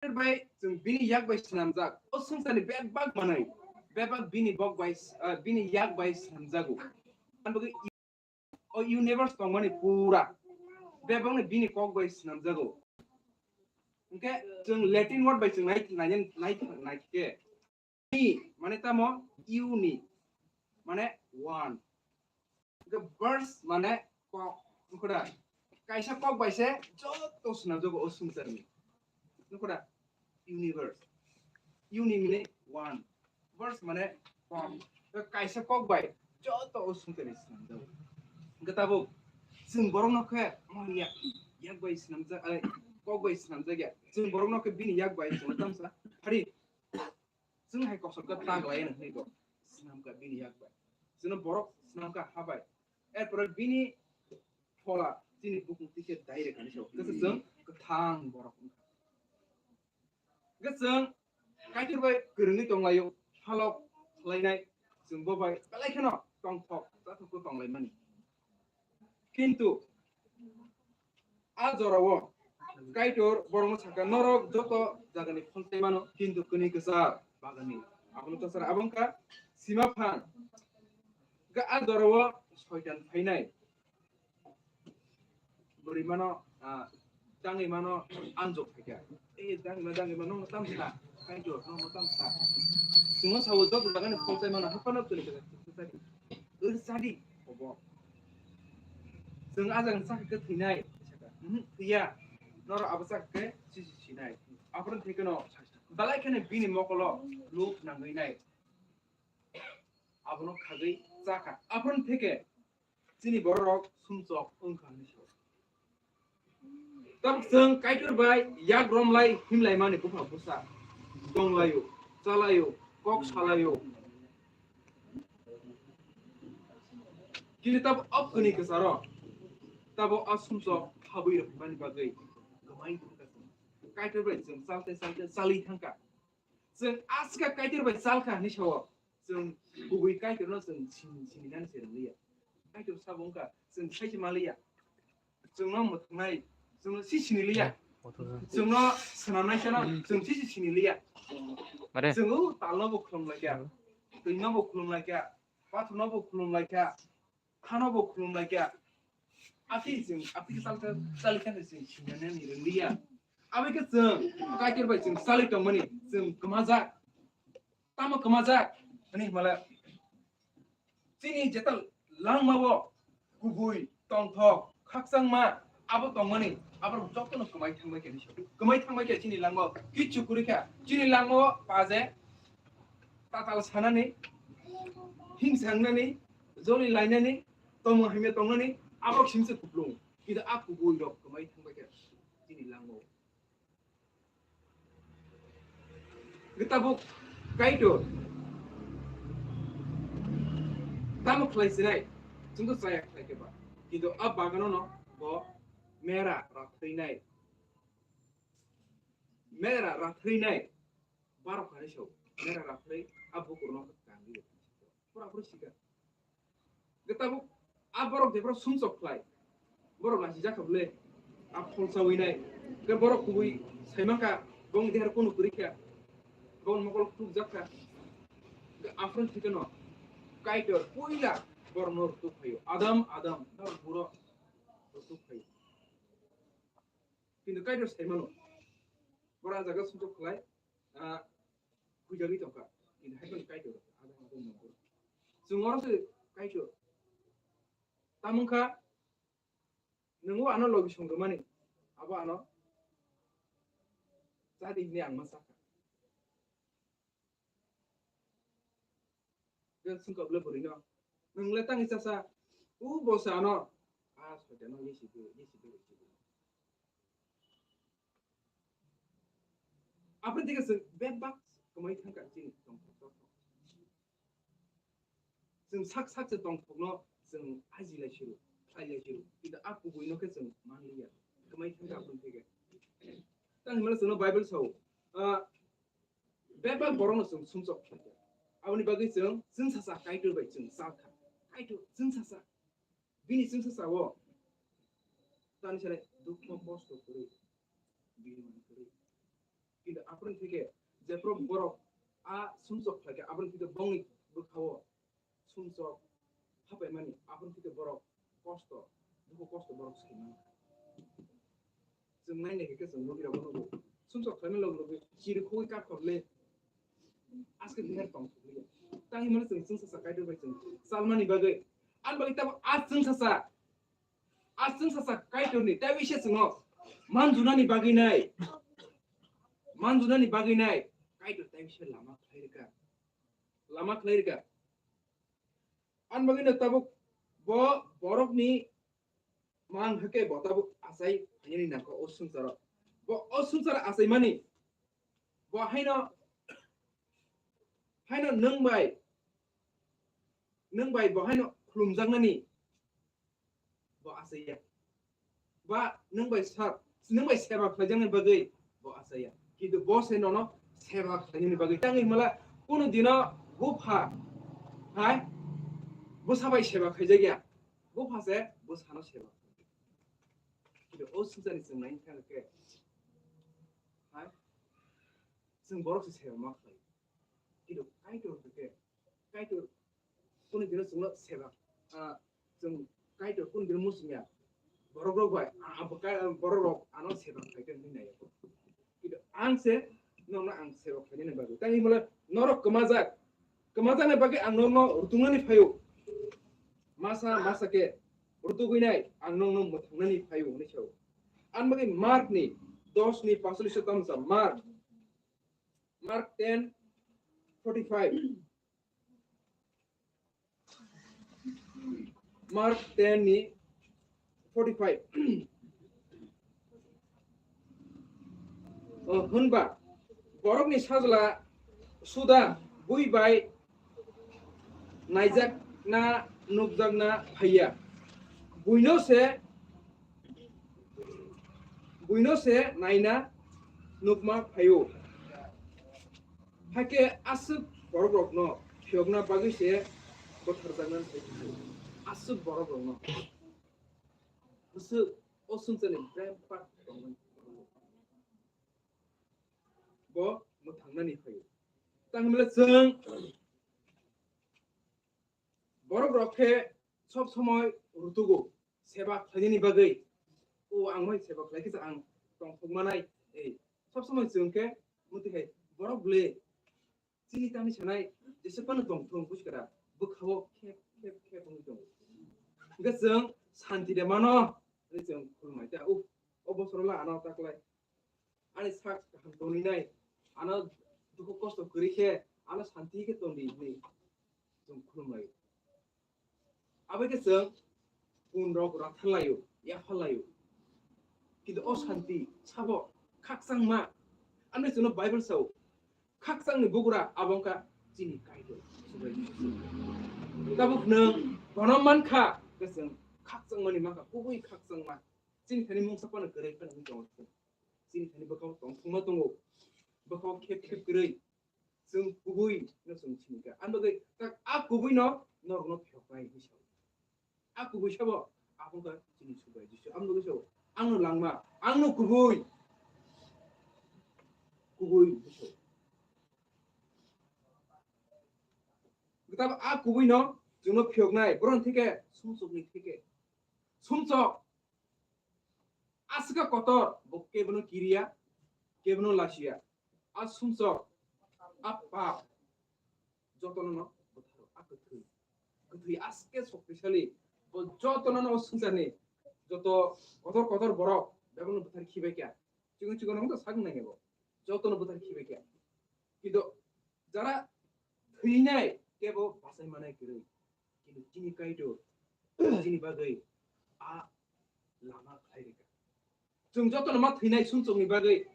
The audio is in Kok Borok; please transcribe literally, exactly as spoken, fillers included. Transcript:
Kaitor bai chwng bini yak bai swnamjak. O swngcharni bebak manwi, bebak bini bok bai, ah, bini yak bai swnamjago. Ani bagwi o universe tongmani pura bebakni bini kok bai swnamjago. Hwnkhe chwng Latin word bai chwng nai, nai, nai, naikhe. Uni, mane tamo? Uni, mane one. Hwnkhe verse mane kok, nukho da? Kaisa kok bai se joto swnamjago o swngcharni. Nukho da? Universe. Uni mane one. Verse mane kok. Kaisa kok bai joto o swngcharni swnamjago. Hwnkhe tabuk chwng borokno khe, oh, yak, yak bai swnamjak, ai, kok bai swnamjak ya. Chwng borokno khe bini yak bai chwng tamsa. Hari, chwng hai kosom khe ta glai hwnwi bo swnamkha bini yak bai. Chwngno borok swnamkha ha bai. Erpore bini phola chini bukung twi khe direct ani sao. Khe chwng kwthang borok wngkha. Hwnkhe chwng Kaitor bai kwrwngwi tonglaio, halok khlainai, chwng bo bai belai kheno tongthok chathokgo tonglaimani. Kintu a jorao Kaitor borokno sakha, "Norok joto jagani pholtai mano, kintu kwnwi kwchar baganni." Abono kwchar abo wngkha sima phan. Hwnkhe a jorao Soitan phainai. Bwrwi mano, ah, tangwi mano anjok phaikha. Eh, tangwi ma, tangwi ma, nokno tam sa. Kaitor, nokno tam sa. Chwngno sawo joto jagani pholtai mano, haphano kwrwi kwchar. Ur sadi, obo. Chwng a jagani sakha khe thwinai. Mhm, thwiya. Norok abo sakha khe sisi sinai. Aphuru thwikhe no, belai kheno bini mokolo luk nangwi nai. Abono khagwi chakha. Aphuru thwikhe chini bororok sumsok wngkha hinwi sao. Tabuk chwng Kaitor bai yak romlai himlaimani bupha bwsa tonglaio, chalaio, kok salaio. Kini tabuk o kwnwi kwcharo, tabuk a sumsok habwi rwphimani bagwi kwmai thangkha chwng. Kaitor bai chwng chalte chalte chalwi thangkha. Chwng aska Kaitor bai chalkha hinwi sao. Chwng kubui Kaitorno chwng sin-, sininani se rwliya. Kaitor sabo wngkha, chwng sai se maliya. Chwngno mwthwngnai, chwngno si siniliya. Chwngno swnamnai sano, chwng si se siniliya. Mare. Chwng o talno bo khulum laikya, twino bo khulum laikya, pathorno bo khulum laikya, hano bo khulum laikya. Ati chwng, ati chal, chal, chal, chal, chwng sinani rwliya. Aboni khe chwng Kaitor bai chwng chalwi tongmani, chwng kwmajak. Tamo kwmajak? Hwnwi hwnmale, chini jeta langmao kubui, tongthok, khakchangma abo tongmani, aborok jotono kwmai thangbai khe, kwmai thangbai khe chini langmao kichu kwrwi kha. Chini langmao paje tatal sanani, himsa wngnani, joli lainani, tomung hamya tongnani, aborok simse kuplung. Kintu a kubui rok kwmai thangbai khe chini langmao. Tabuk Kaitor tamo khlai sinai, chwngno chaya khlai khe ba. Kintu a bagano no bo mera rathwinai, mera rathwinai, barok kani sao, mera rathwi a bukurno kangwi. Pura pura sika. Hwnkhe tabuk a borok jephru sumsok khlai, borok lachijak kha bwle, a pholsa winai. Hwnkhe borok kubui saimankha, bongni deher kunu kwrwi kha, bongni mokol khulukjak kha. Hwnkhe aphuru thikeno Kaitor puila borokno rwtuk phaio, "Adam, Adam, norok buro rwtuk phaio." Kintu Kaitor saimano, borok a jaga sumsok khlai, ah, huijagwi tongkha. Kintu hai phano Kaitor, abo, abo nangkukgo. Chwng oro se Kaitor. Tamo wngkha, nwng o ano logi song rwmani, abo ano chadi hwnwi ang ma sakha. Bel sungkha bwle bwrwino. Nwng le tangwi chasa, u bo se ano. A soitano yesi de, yesi de, yesi de. Aphuru dikhe chwng bebak kwmai thangkha chini tongthok tongthok. Chwng sak sak se tongthokno chwng aji lai siru, khlai lai siru. Kintu a kubuino khe chwng manliya. Kwmai thangkha aphuru dikhe. Tang hwnmano chwngno Bible sao, ah, bebak borokno chwng sumsok khlaikha. Aboni bagwi chwng chwngsacha Kaitor bai chwng chalkha. Kaitor chwngsacha. Bini chwngsacha o tani sale dukho kosto kwrwi, bini man kwrwi. Kintu Aboni theke jephru borok a sumsok khlaikha, aboni theke bongni bwkhao sumsok hapaimani, aboni theke borok kosto, dukhu kosto borok saiman. Chwng nainai khe chwng nugwi rokno nugo. Sumsok khlaimani logi logi chirikhogwi kakhorle aske dinner tong thokliya. Tangwi mano chwng chwngsacha Kaitor bai chwng chalmani bagwi. Ani bagwi tamo a chwngsacha, a chwngsacha Kaitorni tei wise chwngno manjunani bagwi nai, manjunani bagwi nai Kaitor tei wise lama khlai rwkha, lama khlai rwkha. Ani bagwino tabuk bo borokni mang hake bo tabuk achai phainani nangkha o swngcharo. Bo o swngcharo achaimani, bo haino, haino nwng bai, nwng bai bo haino khulumjaknani bo achaiya. Ba nwng bai sa, nwng bai seba khlaijaknani bagwi bo achaiya. Kintu bo se nono seba khlainani bagwi tangwi himala kunu dino bupha hai bwsa bai seba khaijakya. Bupha se bwsano seba khlai. Kintu o swngcharni chwng naina thangkhe hai chwng borok se seba ma khlai. Kintu Kaitor hwnkhe Kaitor kunu dino chwngno seba, ah, chwng Kaitor kunu dino muchungya. Borok rok bai, ah, abo Kai-, borok rok ano seba khlai khe wngwi nai. Kintu ang se nokno ang seba khlainani bagwi. Tangwi himala norok kwmajak, kwmajakni bagwi ang nokno rutungnani phaio. Masa masa khe rutugwi nai ang nokno mwthangnani phaio hwnwi sao. Ani bagwi Mark ni dos ni paisalish o tamo sa, Mark, Mark ten forty five. Mark ten ni forty five. O, hwnba borokni sajla suda bui bai naijakna nukjakna phaiya. Buino se, buino se naina nukma phaio. Hakhe aswk borok rokno phiyokna bagwi se bwtharjaknani sai kha. Aswk borok rokno. Aswk o swngcharni brem pak tongmani. Bo mwthangnani phaio. Tangmile chwng borok rok khe sob somoi rutugo seba khlainani bagwi. O ang mai seba khlai khe ang tongthok manai. Ei, sob somoi chwng khe muti hai borok le chini tani sanai jesa phano tongthung buskara bwkhao khep khep khep wngwi tongo. Hwnkhe chwng santi de mano hwnwi chwng khulumai ta. O, o bosoro la ano taklai. Ani sak kaham tongwi nai, ano dukhu kosto kwrwi khe, ano santi khe tongdi hwnwi chwng khulumlaio. Abo khe chwng bun rok ratharlaio, yapharlaio. Kintu o santi sabo khakchangma, ano chwngno Bible sao, khakchangni bugra abo wngkha chini Kaitor. Tabuk nwng bono mankha, hwnkhe chwng khakchangmani mankha, kubui khakchangma. Chini thani mungsa phano kwrwi phano wngwi tongo. Chini thani bwkhao tongthokma tongo. Bwkhao khep khep kwrwi. Chwng kubui no chwng sini kha. Ang bagwi tak a kubui no norok no phiyoknai hinwi sao. A kubui sabo abo wngkha chini Subrai Jisu. Ang bagwi sao. Ang no langma. Ang no kubui. Kubui hinwi sao. Kitab a kubui no chwng no phiyoknai. Boron thike sumsok ni thike. Sumsok. Aswk kotor, bo kebono kiriya, kebono lasiya. A sumsok, a pap, jotono no bwtharo, a kwthwi. Kwthwi aske shoktisali, bo jotono no swngcharni, joto kotor kotor borok, bebono bwthar khibai kha. Chikon chikon no sak nai bo, jotono bwthar khibai kha. Kintu jara thwinai kebo bachai manai kwrwi. Kintu chini Kaitor, chini bagwi a lama khlai rwkha. Chwng jotono ma thwinai sumsokni bagwi